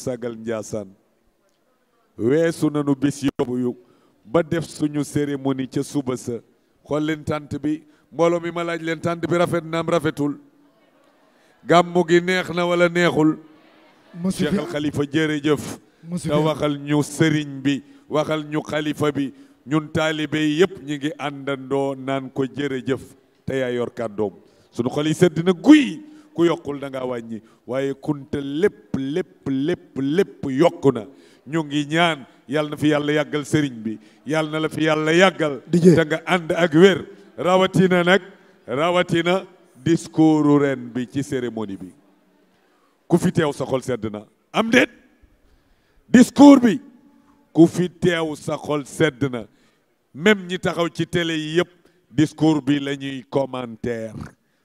sagal Ndiassane weesu nanu bis yóbbu yu ba def suñu cérémonie ca suba sa xool leen tànt bi mbooloo mi ma laaj leen tànt bi rafet naam rafetul gàmmu gi neex na wala neexul Cheikh al Khalifa jërëjëf te waxal ñu sëriñ bi waxal ñu xalifa bi ñun taalibe yëpp ñi ngi àndandoo naan ko jërëjëf te yaa yor kàddoom suñu xol yi sedd na guy ku yokkul da ngaa wàññi waaye kunta lépp yokku na ñu ngi ñaan yàlla na fi yàlla yàggal sëriñ bi yàlla na la fi yàlla yàggal te nga ànd ak wér rawatina discours ren bi ci cérémonie bi ku fi teew sa xol sedd na am déet discours bi ku fi teew sa xol sedd na même ñi taxaw ci télé yi yëpp discours bi la ñuy commentaire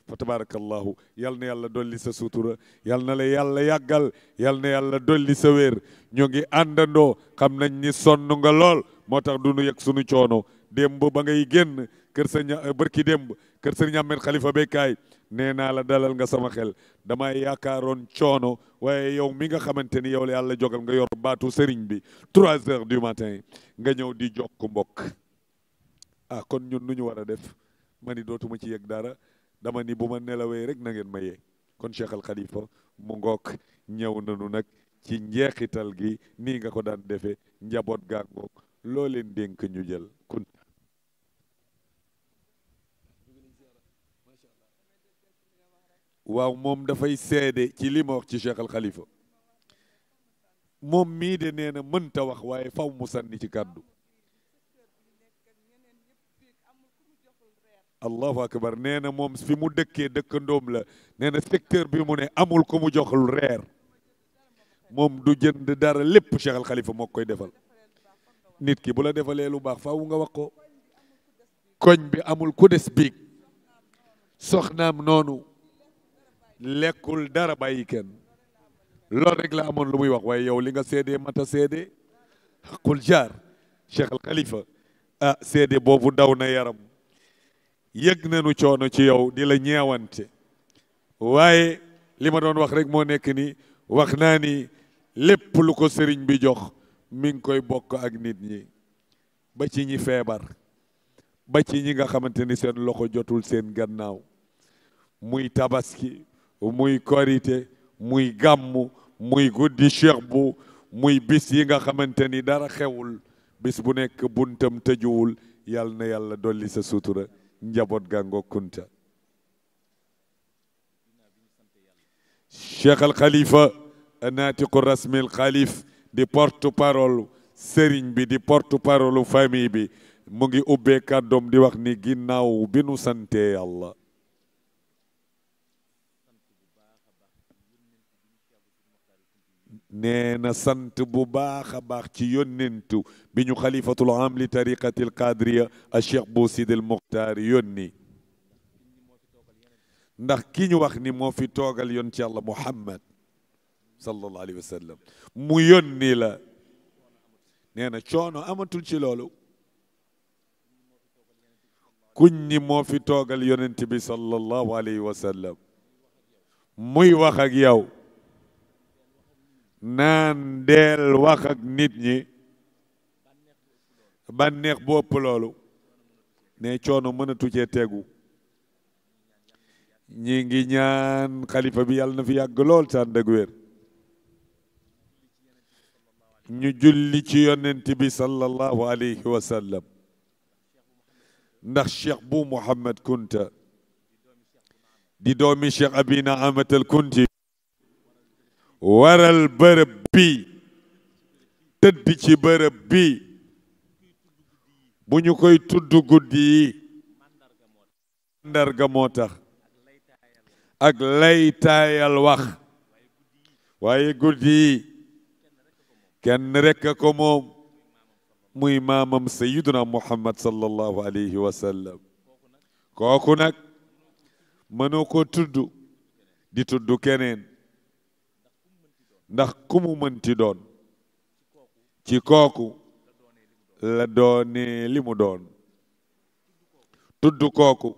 fa tabarakallahu yal na yàlla dolli sa sutura yal na la yàlla yàggal yal na yàlla dolli sa wér ñu ngi àndandoo xam nañ ni sonn nga lool moo tax du nu yëg sunu coono démb ba ngay génn kër sa bërki démb kër sëriñ Ahmed Khalifa Bekkaay nee naa la dalal nga sama xel damay yaakaaroon coono waaye yow mi nga xamante ni yow la yàlla jogal nga yor baatu sëriñ bi 3 heures du matin nga ñëw di jokk mbokk ah kon ñun nu ñu war a def ma ni dootuma ci yëg dara dama ni bu ma nelawee rek na ngeen ma yee kon Cheikh al Khalifa mu ngook ñëw nanu nag ci njeexital gi nii nga ko daan defee njaboot gaa ngoog loo leen dénk ñu jël kun waaw moom dafay seede ci li ma wax ci Cheikh al Khalifa moom mii de nee na mënta wax waaye faw mu sànni ci kàddu allahu akbar nee na moom fi mu dëkkee dëkkandoom la nee na secteur bi mu ne amul ko mu joxul reer moom du jënd dara lépp Cheikh al Khalifa moo koy defal nit ki bu la defalee lu baax faaw nga wax ko koñ bi amul ku des biig soxnaam noonu lekkul dara bàyyi kenn loolu rek la amoon lu muy wax waaye yow li nga seedee mata seede xaqul jaar Cheikh al Khalifa ah seede boobu daw na yaram yëg nañu coono ci yow di la ñeewante waaye li ma doon wax rek moo nekk ni wax naa ni lépp lu ko sëriñ bi jox mi ngi koy bokk ak nit ñi ba ci ñi feebar ba ci ñi nga xamante ni seen loxo jotul seen gannaaw muy tabaski muy korite muy gàmmu muy guddi cheikh bu muy bis yi nga xamante ni dara xewul bis bu nekk buntam tëjuwul yàlla na yàlla dolli sa sutura njaboot gàngo kunta Cheikh al Khalifa naatiqu rasmi al Khalif di porte parole sëriñ bi di porte parole famille bi mu ngi ubbee kàddoom di wax ni ginnaaw bi nu sante yàlla nee na sant bu baax a baax ci yónnentu bi ñu xalifatul am li tariqati al qadriya a cheikh bu sidil muxtaar yónni ndax ki ñu wax ni moo fi toogal yoon ci yàlla muhammad sallallahu alayhi wa sallam mu yónni la nee na coono amatul ci loolu kuñ ni moo fi toogal yonent bi sallallahu alayhi wa sallam muy wax ak yow naan deel wax ak nit ñi bànneex bu ëpp loolu ne coono mënatu cee tegu ñi ngi ñaan xalifa bi yàlla na fi yàgg lool sànd ak wér ñu julli ci yonent bi sallallahu alayhi wa sallam ndax cheikh bu Mouhamed Kunta di doomi cheikh abina amatal kunti waral bërëb bi tëdd ci bërëb bi bu ñu koy tudd guddi yi ndarga moo tax ak lay taayal wax waaye guddi yi kenn rekk ko moom muy maamam sayyiduna muhammad sallallahu alayhi wa sallam kooku nag mënoo ko tudd di tudd keneen ndax ku mu mënti doon ci kooku la doone li mu doon tudd kooku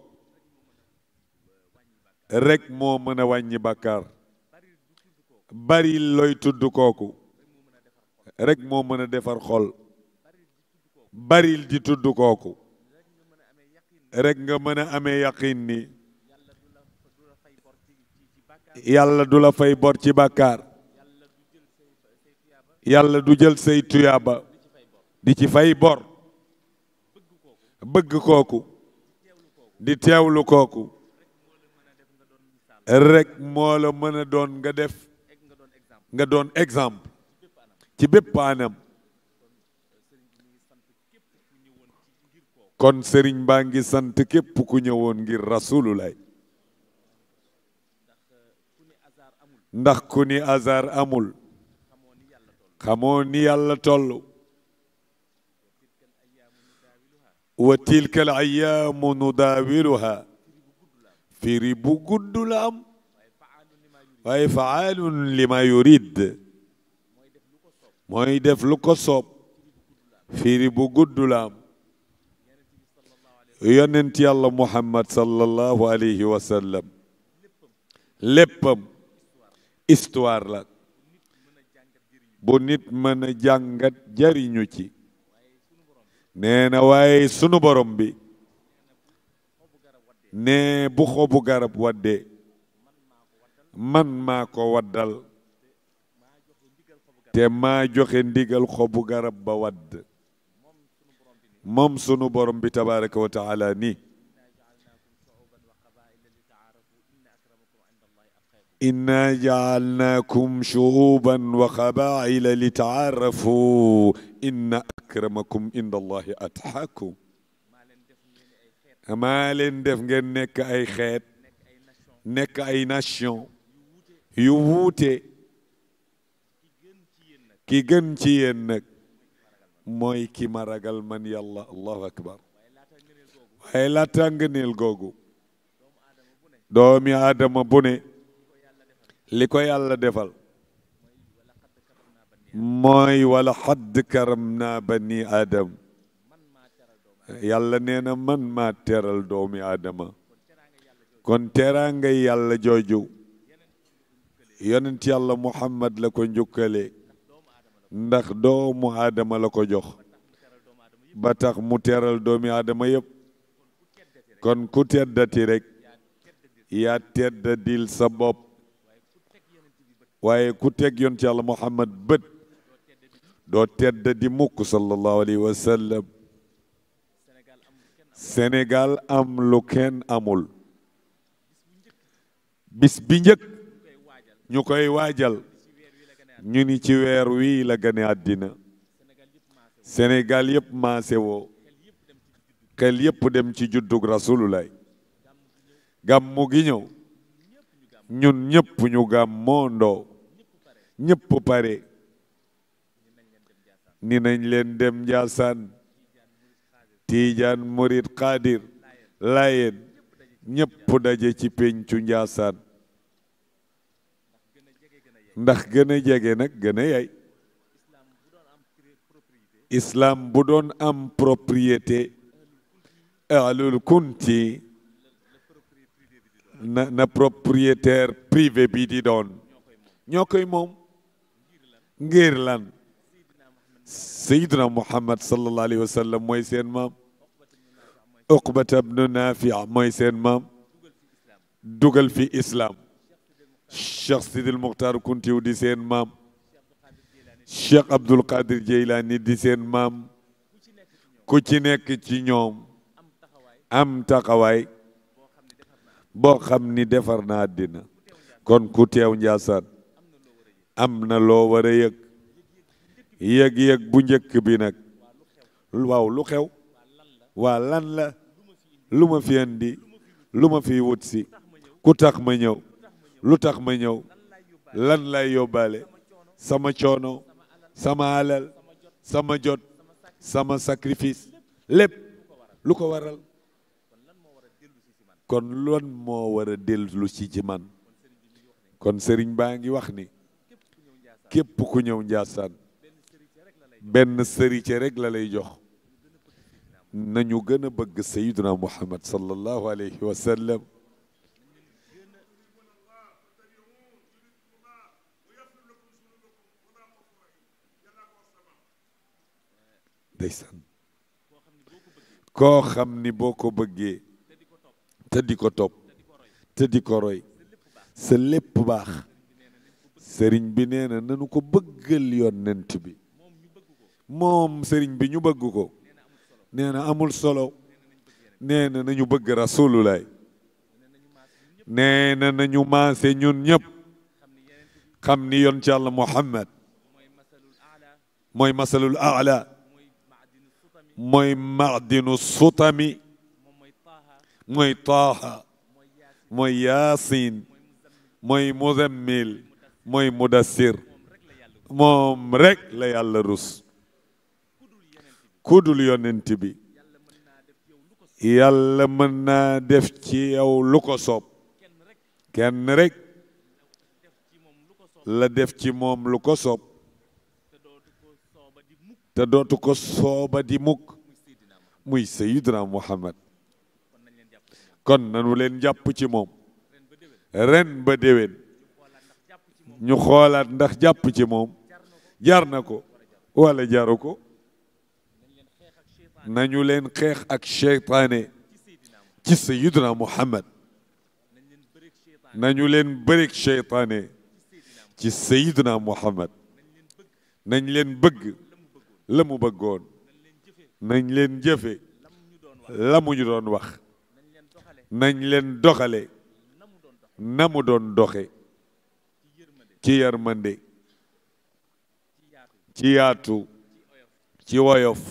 rek moo mën a wàññi bàkkaar bari looy tudd kooku rek moo mën a defar xol baril di tudd kooku rek nga mën a amee yaqin ni yàlla du la fay bor ci bàkkaar yàlla du jël say tuyaaba di ci fay bor bëgg kooku di teewlu kooku rek moo la mën a doon nga def nga doon exemple ci bépp anam kon sëriñ baa ngi sant képp ku ñëwoon ngir rasulullah ndax ku ni hasard amul xamoo ni yàlla toll wa tilka al ayyaamu nudaawiluha firi bu gudd la am waaye faalun lima yurid mooy def lu ko soob firi bu gudd la am yonent yàlla muhammad sallallahu alayhi wa sallam léppam histoire la bu nit mën a jàngat jariñu ci nee na waaye sunu borom bi ne bu xobu garab waddee man maa ko waddal te maa joxe ndigal xobu garab ba wadd moom sunu borom bi tabaraka wa taala ni inna jaalnaakum shuuban wa qabaa'ila li taarafu inna akramakum inda allahi atqaakum maa leen def ngeen nekk ay xeet nekk ay nation yu wuute ki gën ci yéen nag mooy ki ma ragal man yàlla allahu akbar waaye laata ngëneel googu doomi aadama bu ne li ko yàlla defal mooy wala xadd karam naa bani aadam yàlla nee na man maa teral doomi aadama kon teraanga yàlla jooju yonent yàlla muhammad la ko njukkale ndax doomu aadama la ko jox ba tax mu teral doomi aadama yépp kon ku teddati rek yaa teddadil sa bopp waaye ku teg yonent yàlla muhammad bët doo teddadi mukk sallallahu alayhi wa sallam Sénégal am lu kenn amul bis bi njëkk ñu koy waajal ñu ni ci weer wii la gane àddina Sénégal yëpp maase woo xel yëpp dem ci juddug rasulullah gàmmu gi ñëw ñun ñëpp ñu gàmmoondoo ñëpp pare ni nañ leen dem Ndiassane Tiijaan Murid Xaadir Laayeen ñëpp daje ci pencu Ndiassane ndax gën a jege nag gën a yay islam bu doon am propriété alul kunti na propriétaire privé bi di doon ñoo koy moom ngir lan Seydina Muhammad sallallahu alayhi wa sallam mooy seen maam Uqbata bnu Naafi mooy seen maam dugal fi islam Cheikh Sidil Muxtaar Kuntiw di seen maam Cheikh Abdul Qadir Jeylaani di seen maam ku ci nekk ci ñoom am taxawaay boo xam ni defar na àddina kon ku teew Ndiassane am na loo war a yëg yëg-yëg bu njëkk bi nag waaw lu xew waa lan la lu ma fi indi lu ma fi wut si ku tax ma ñëw lu tax ma ñëw lan lay yóbbaale sama coono sama alal sama jot sama sacrifice lépp lu ko waral kon lan moo war a dellu si ci man kon sëriñ baa ngi wax ni képp ku ñëw Ndiassane benn sërice rek la lay jox nañu gën a bëgg Sayyiduna Muhammad sallallahu alayhi wa sallam ndeysaan koo xam ni boo ko bëggee te di ko topp te di ko roy sa lépp baax sëriñ bi nee na nanu ko bëggal yonent bi moom sëriñ bi ñu bëgg ko nee na amul solo nee na nañu bëgg rasulullah nee na nañu maase ñun ñëpp xam ni yoon ci Yàlla Muhammad mooy masalul aala mooy maadinu sutami mooy taaha mooy yaasin mooy muzammil mooy mudassir moom rek la yàlla rus kudul yonent bi yàlla mën naa def ci yow lu ko soob kenn rek la def ci moom lu ko soob te dootu ko sooba di mukk muy Sayyidina Muhammad kon nanu leen jàpp ci moom ren ba déwén ñu xoolaat ndax jàpp ci moom jar na ko wala jaru ko nañu leen xeex ak seytaane ci Sayyidina Muhammad nañu leen bëreeg seytaane ci Sayyidina Muhammad nañ leen bëgg la mu bëggoon nañ leen jëfe la mu ñu doon wax nañ leen doxale na mu doon doxe ci yërmande ci yaatu ci woyof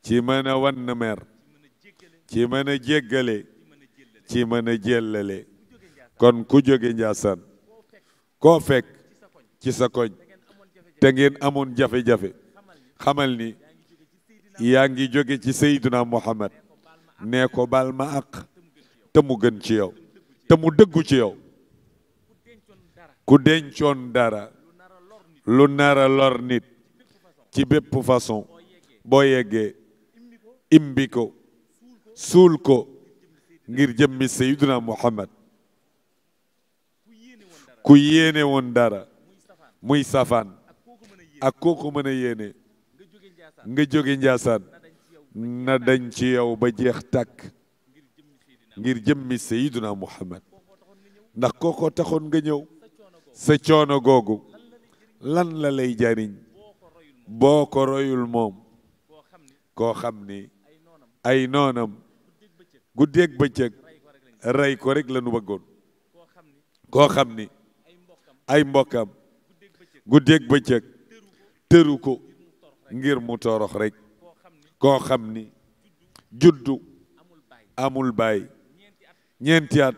ci mën a wann mer ci mën a jéggale ci mën a jellale kon ku jóge Ndiassane koo fekk ci sa koñ te ngeen amoon jafe-jafe xamal ni yaa ngi jóge ci Seydina Muhammad nee ko baal ma àq te mu gën ci yow te mu dëggu ci yow ku dencoon dara lu nara lor nit ci bépp façon boo yeggee imbi ko suul ko ngir jëmmi Seydina Muhammad ku yéene woon dara muy safaan ak kooku mën a yéene nga jóge Ndiassane na dañ ci yow ba jeex tàkk ngir jëmmi Seydina Muhammad ndax kooko taxoon nga ñëw sa coono googu lan la lay jariñ boo ko royul moom koo xam ni ay noonam guddeeg bëccëg rey ko rek la nu bëggoon koo xam ni ay mbokkam guddeeg bëccëg tëru ko ngir mu torox rek koo xam ni juddu amul baay ñeenti at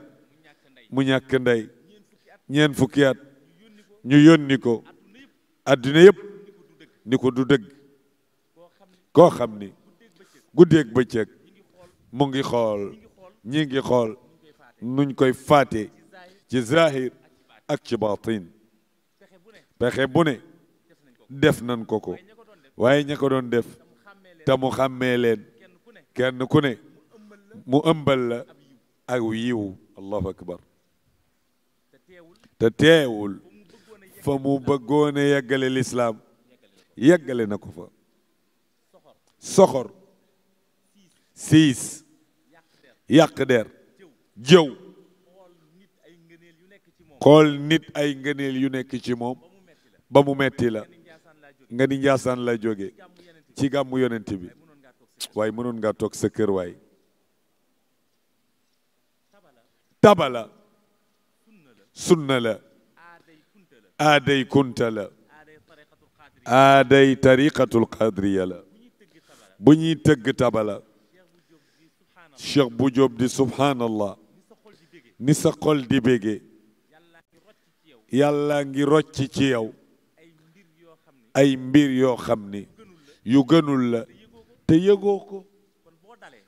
mu ñàkk ndey ñeent fukki at ñu yónni ko adduna yëpp ni ko du dëgg koo xam ni guddeeg bëccëg mu ngi xool ñi ngi xool nuñ koy faate ci zahir ak ci baatin pexe bu ne def nañ ko ko waaye ña ko doon def te mu xàmmee leen kenn ku ne mu ëmbal la ak yiw allahu akbar te teewul fa mu bëggoon a yeggale lislaam yeggale na ko fa soxor siis yàq der jëw xool nit ay ngëneel yu nekk ci moom ba mu metti la nga ni Ndiassane la jóge ci gàmmu yonent bi waaye mënoon nga toog sa kër waay tabala sunna la aaday kunta la aaday tariqatul qadriya la bu ñuy tëgg tabala Cheikh bu Jóob di subhanallah ni sa xol di bége yàlla ngi rocc ci yow ay mbir yoo xam ni yu gënul la te yëgoo ko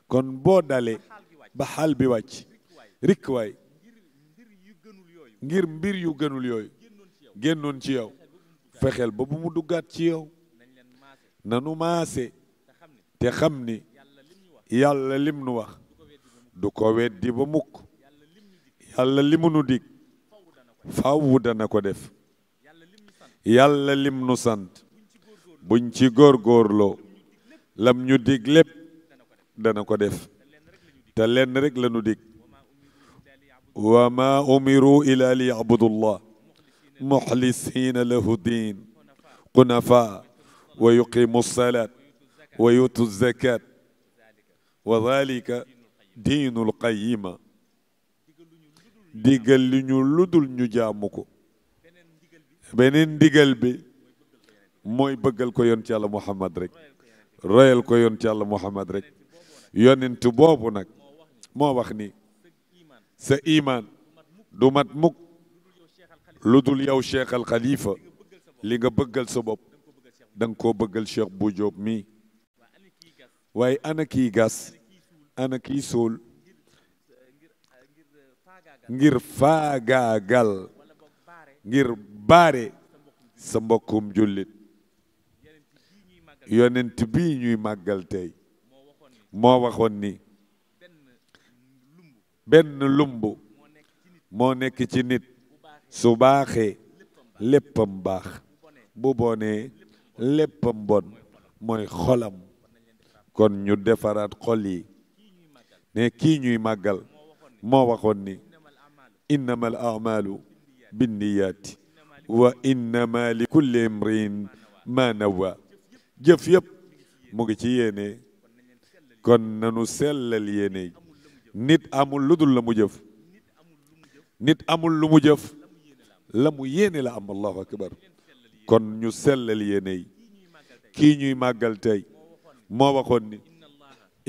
kon boo dalee ba xaal bi wàcc rikk waay ngir mbir yu gënul yooyu génnoon ci yow fexeel ba bu mu duggaat ci yow nanu maase te xam ni yàlla lim nu wax du ko weddi ba mukk yàlla limu nu dig faaw dana ko def yàlla lim nu sant buñ ci góorgóorloo lam ñu dig lépp dana ko def te lenn rek la ñu dig wa ma umiru ila li yabudullah muxlisina lahu din xunafa wa yuqimu salat wa yutu zakat wa dalika diinul qayima digal li ñu ludul ñu jaamu ko beneen digal bi mooy bëggal ko yoon ci Yàlla Muhammad rek royal ko yoon ci Yàlla Muhammad rek yonent boobu nag moo wax ni sa imaan du mat mukk lu dul yow Cheikh al Khalifa li nga bëggal sa bopp da nga koo bëggal Cheikh bu Jóob mii waaye ana kii gas ana kii suul ngir faagaagal ngir baare sa mbokkum jullit yonent bii ñuy màggal tey moo waxoon ni benn lumb moo nekk ci nit su baaxee léppam baax bu bonee léppam bon mooy xolam kon ñu defaraat xol yi ne kii ñuy màggal moo waxoon ni innama al a'malu binniyaati wa innama li kulli imrin ma nawa jëf yëpp mu ngi ci yéene kon nanu sellal yéene nit amul lu dul la mu jëf nit amul lu mu jëf la mu yéene la am allahu akbar kon ñu sellal yéene yi kii ñuy màggal tey moo waxoon ni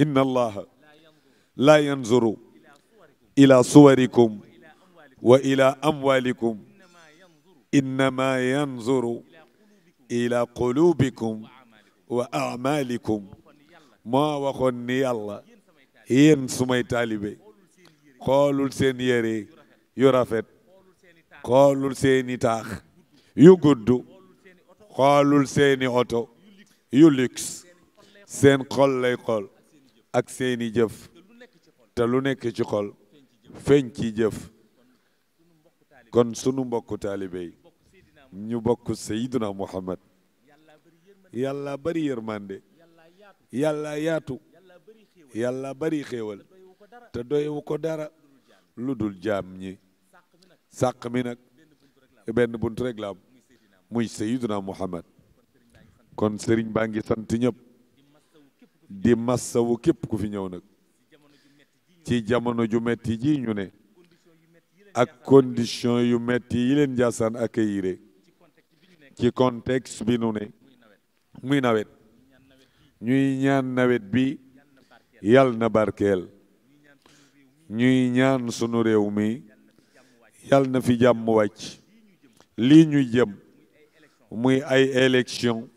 inna allaha la yanzuru ila suwarikum wa ila amwalikum innama yanzuru ila qulubikum wa a'malikum moo waxoon ni yàlla yéen sumay taalibe xoolul seen yére yu rafet xoolul seeni taax yu gudd xoolul seeni oto yu luxe seen xol lay xool ak seeni jëf te lu nekk ci xol feeñ ci jëf kon sunu mbokku taalibe yi ñu bokk Seydina Muhammad yàlla bari yërmande yàlla yaatu yàlla bari xéewal te doyewu ko dara lu dul jaam ñi sàq mi nag benn bunt rek la am muy Seydina Muhammad kon sëriñ baa ngi sant ñëpp di massawu képp ku fi ñëw nag ci jamono ju metti ji ñu ne ak condition yu metti yi leen Ndiassane accueillir ci contexte bi nu ne muy nawet ñuy ñaan nawet bi yal na barkeel ñuy ñaan sunu réew mi yal na fi jàmm wàcc lii ñuy jëm muy ay élection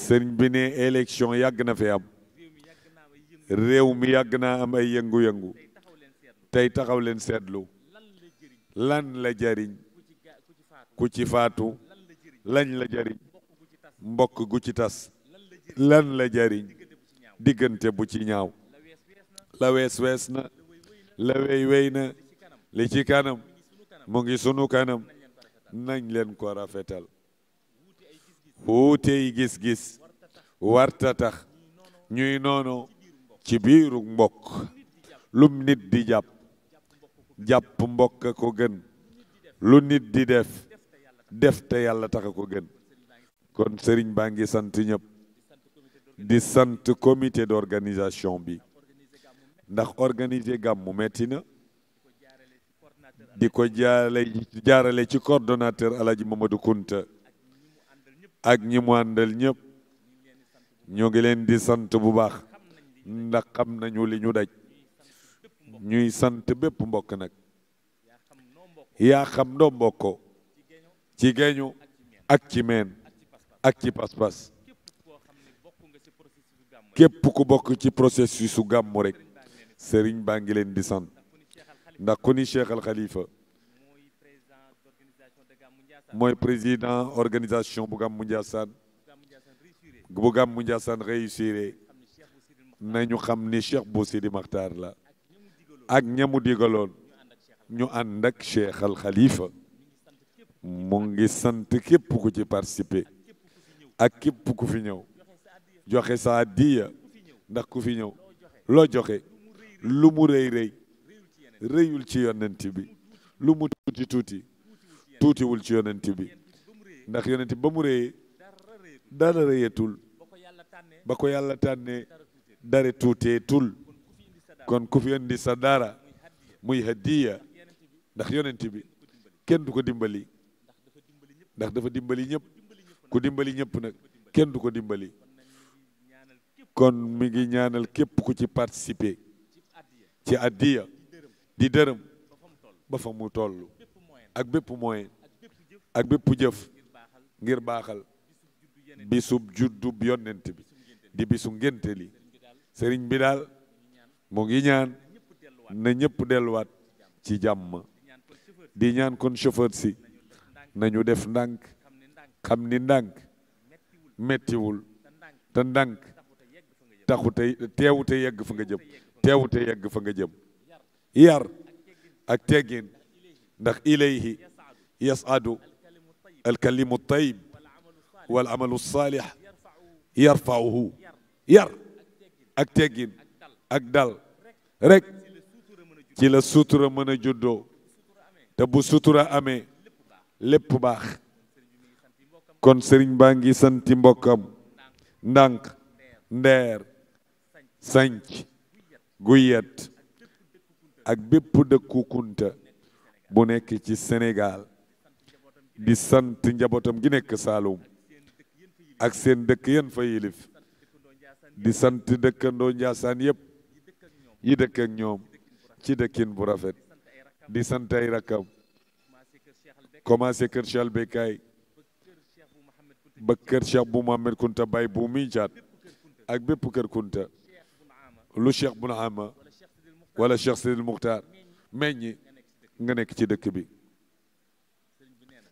sëriñ bi ne élection yàgg na fi am réew mi yàgg naa am ay yëngu-yëngu tey taxaw leen seetlu lan la jariñ ku ci faatu lañ la jariñ mbokk gu ci tas lan la jariñ diggante bu ci ñaaw la wees wees na la wey wey na li ci kanam mu ngi sunu kanam nañ leen ko rafetal wuutey gis-gis warta tax ñuy noono ci biiru mbokk lum nit di jàpp mbokk ko gën lu nit di def te yàlla tax ko gën kon sëriñ baa ngi sant ñëpp di sant comité d'organisation bi ndax organiser gàmmu metti na di ko jaarale ci coordonnateur Alaji Mamadou Kunta ak ñi mu àndal ñëpp ñoo ngi leen di sant bu baax ndax xam nañu li ñu daj ñuy sant bépp mbokk nag yaa xam ndoo mbokkoo ci geeñu ak ci meen ak ci pas-pas képp ku bokk ci processus su gàmmu rek sëriñ baa ngi leen di sant ndax ku ni Cheikh al Khalifa mooy président organisation bu gàmmu Ndiassane bu gàmmu Ndiassane réussir nañu xam ni Cheikh bu Sidi Makhtar la ak ñamu digaloon ñu ànd ak Cheikh al Khalifa mu ngi sant képp ku ci participer ak képp ku fi ñëw joxe sa addiya ndax ku fi ñëw loo joxe lu mu rëy rëy rëyul ci yonent bi lu mu tuuti tuuti tuutiwul ci yonent bi ndax yonent bi ba mu rëyee dara rëyatul ba ko yàlla tànnee dara tuuteetul kon ku fi indi sa dara muy hadiya ndax yonent bi kenn du ko dimbali ndax dafa dimbali ñëpp ku dimbali ñëpp nag kenn du ko dimbali kon mi ngi ñaanal képp ku ci participer ci addiya di dërëm ba fa mu toll ak bépp moyen ak bépp jëf ngir baaxal bisub juddub yonent bi di bisu ngénte li sëriñ bi daal mu ngi ñaan na ñëpp delluwaat ci jàmm di ñaan kon chauffeur si nañu def ndànk xam ni ndànk mettiwul te ndànk taxute teewute yegg fa nga jëm teewute yegg fa nga jëm yar ak teggin ndax ilayhi yas'adu alkalimu tayyib wal amalu salih yarfa'uhu yar ak teggin ak dal rek ci la sutura mën a juddoo te bu sutura amee lépp baax kon sëriñ baa ngi santi mbokkam ndànk ndeer sanc guyet ak bépp dëkku kunta bu nekk ci Sénégal di sant njabootam gi nekk Saloum ak seen dëkk yéen fa yilif di sant dëkkandoo Ndiassane yëpp yi dëkk ak ñoom ci dëkkin bu rafet di sant ay rakam commencé kër Cheikh Albekaay ba kër Cheikh bu Mohamed Kunta Bay bu muy jaat ak bépp kër Kunta lu Cheikh Bun Ama wala Cheikh Sidil Muxtaar meññi nga nekk ci dëkk bi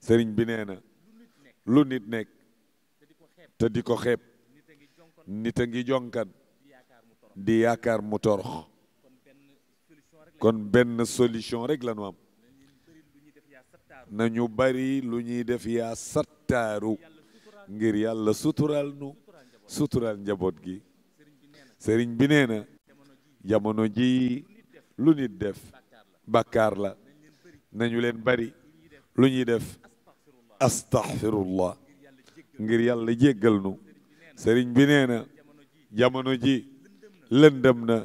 sëriñ bi nee na lu nit nekk te di ko xeeb nit a ngi jonkan di yaakaar mu torox kon benn solution rek la ñu am nañu bari lu ñuy def yaa sattaaru ngir yàlla sutural nu sutural njaboot gi sëriñ bi nee na jamono ji lu nit def bàkkaar la nañu leen bari lu ñuy def astaghfirullah ngir yàlla jéggal nu sëriñ bi nee na jamono ji lëndëm na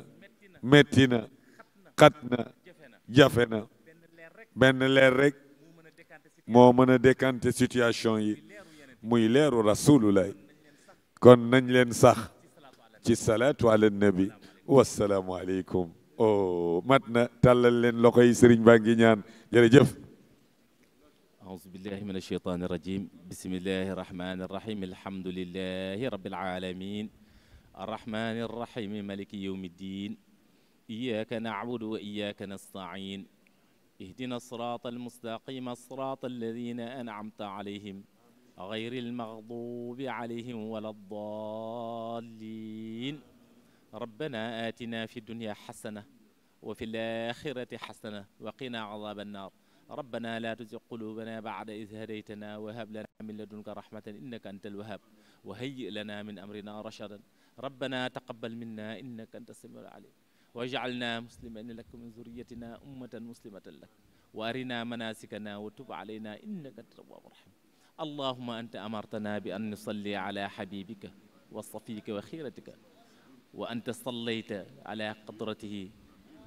metti na xat na jafe na benn leer rek moo mën a décanter situation yi muy leeru rasulullah kon nañ leen sax ci salaatu ala nabi wassalaamu aleykum o mat na tàllal leen loxo yi sëriñ baa ngi ñaan jërëjëf أعوذ بالله من الشيطان الرجيم بسم الله الرحمن الرحيم الحمد لله رب العالمين الرحمن الرحيم مالك يوم الدين إياك نعبد وإياك نستعين اهدنا الصراط المستقيم الصراط الذين أنعمت عليهم غير المغضوب عليهم ولا الضالين ربنا آتنا في الدنيا حسنة وفي الآخرة حسنة وقنا عذاب النار ربنا لا تزغ قلوبنا بعد إذ هديتنا وهب لنا من لدنك رحمة إنك أنت الوهاب وهيئ لنا من أمرنا رشدا ربنا تقبل منا إنك أنت السميع العليم واجعلنا مسلمين لك من ذريتنا أمة مسلمة لك وأرنا مناسكنا وتب علينا إنك أنت التواب الرحيم اللهم أنت أمرتنا بأن نصلي على حبيبك وصفيك وخيرتك وأنت صليت على قدرته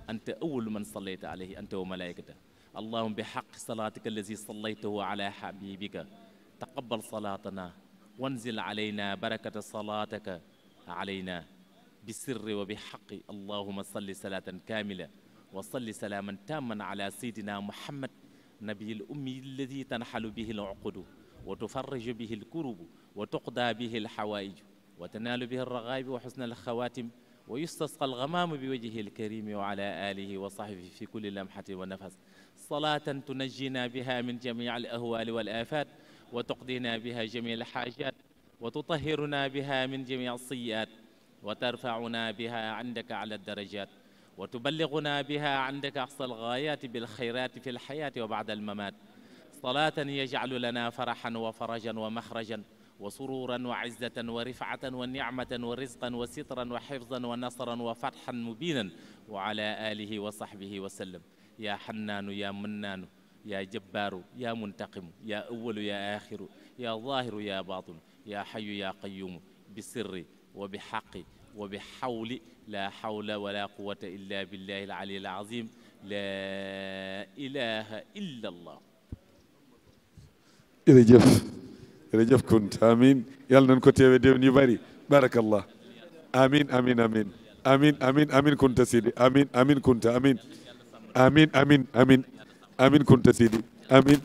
أنت أول من صليت عليه أنت وملائكته اللهم بحق صلاتك الذي صليته على حبيبك تقبل صلاتنا وانزل علينا بركة صلاتك علينا بالسر وبحق اللهم صل صلاة كاملة وصل سلاما تاما على سيدنا محمد نبي الأمي الذي تنحل به العقد وتفرج به الكرب وتقضى به الحوائج وتنال به الرغائب وحسن الخواتم ويستسقى الغمام بوجهه الكريم وعلى آله وصحبه في كل لمحة ونفس صلاة تنجينا بها من جميع الأهوال والآفات وتقضينا بها جميع الحاجات وتطهرنا بها من جميع السيئات وترفعنا بها عندك على الدرجات وتبلغنا بها عندك أقصى الغايات بالخيرات في الحياة وبعد الممات صلاة يجعل لنا فرحا وفرجا ومخرجا وسرورا وعزة ورفعة ونعمة ورزقا وسترا وحفظا ونصرا وفتحا مبينا وعلى آله وصحبه وسلم. يا حنان يا منان يا جبار يا منتقم يا أول يا آخر يا ظاهر يا باطن يا حي يا قيوم بسر وبحق وبحول لا حول ولا قوة إلا بالله العلي العظيم لا إله إلا الله. jërëjëf jërëjëf Kunta amiin yàlla nañu ko teewe déwén yu bari barakallah amiin amiin amiin amiin amiin amiin Kunta Sidi amiin amiin Kunta amiin amiin amiin amiin amiin Kunta Sidi amiin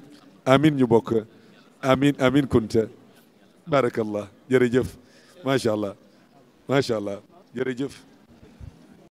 amiin ñu bokk amiin amiin Kunta barakallah jërëjëf macha allah jërëjëf